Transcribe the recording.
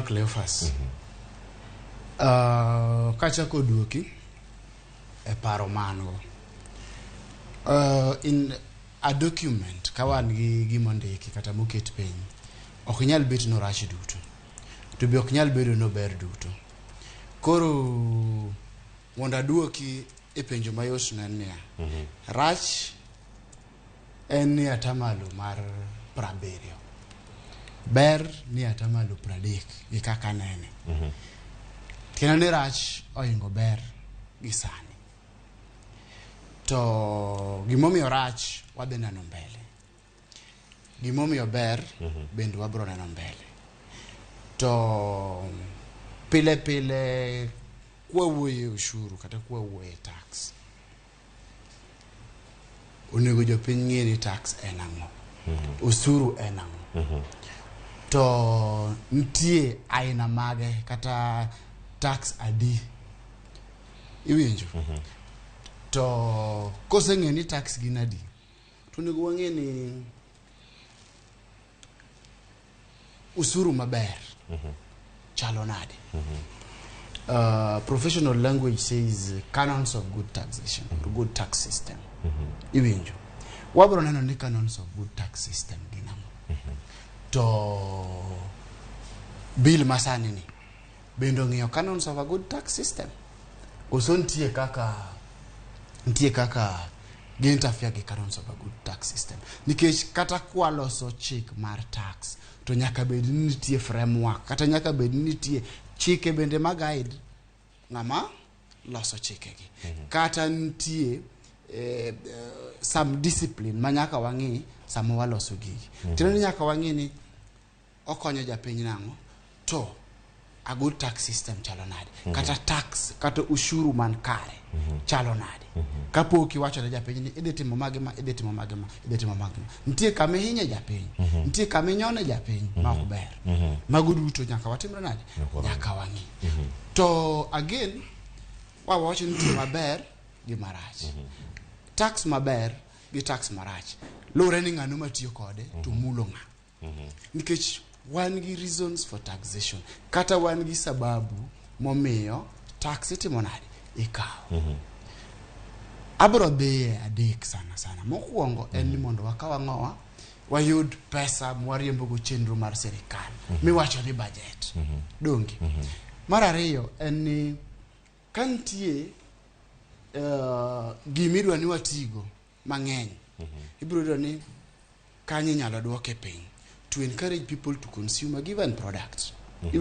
Cleophas. Kachako duoki e paro man go. In a document ka wan gi gima ondiki kata moket piny, ok nyal bet norach duto. To be ok nyal bedo nober duto. Koro mondo aduoki e penjo mayot no en niya, rach en ni atamalo mar 70. Ber ni atamalo 30 gi kaka anene. Tiende ni rach ohingo ber gi sani. To gimomiyo rach wadhi neno mbele. Gimomiyo ber bende wabro neno mbele. To pile pile kwawuoyo e ushuru kata kwawuoyo e tax, onego jopiny ng'e ni tax en ang'o. Osuru en ang'o. To nitie aina mage kata tax adi. Iwinjo? To koseng'e ni tax gin adi, to onego wang'e ni usuru maber chalo nade. Professional language says canons of good taxation, or good tax system. Iwinjo? Wabro neno ni canons of good tax system gin ang'o. To bill masani ni bende ong'iyo canons of a good tax system. Koso nitie kaka gi interfere gi canons of a good tax system. Nikech kata kwaloso chik mar tax to nyaka bed ni nitie framework kata nyaka bed ni nitie chike bende ma guide ng'ama loso chikegi. Kata nitie some discipline ma nyaka wang'i sama waloso gigi. Tiende ni nyaka wang'i ni okonyo japiny nang'o to a good tax system chalo nade kata tax kata ushuru man kare chalo nade kapok iwacho ne japiny ni idhi timo magi ma idhi timo magi ma idhi timo magi ma nitie kama ihinye japiny nitie kama inyone japiny ma ok ber mago duto nyaka watimre nade nyaka wang'i to again wawacho ni nitie maber gi marach tax maber gi tax marach luwore ni ng'ano matiyo kode to mulo ng'a nikech wan gi reasons for taxation kata wan gi sababu momiyo tax itimo nade ikawo abro dhiye adek sana sana mokwongo en ni mondo wakaw ang'owa wayud pesa mwariembogo chenro mar sirikal miwacho ni budget donge mar ariyo en ni ka nitie gimidwa ni watigo mang'eny ibiro yudo ni kanyo inyalo duoke piny to encourage people to consume a given product. Iwinjo?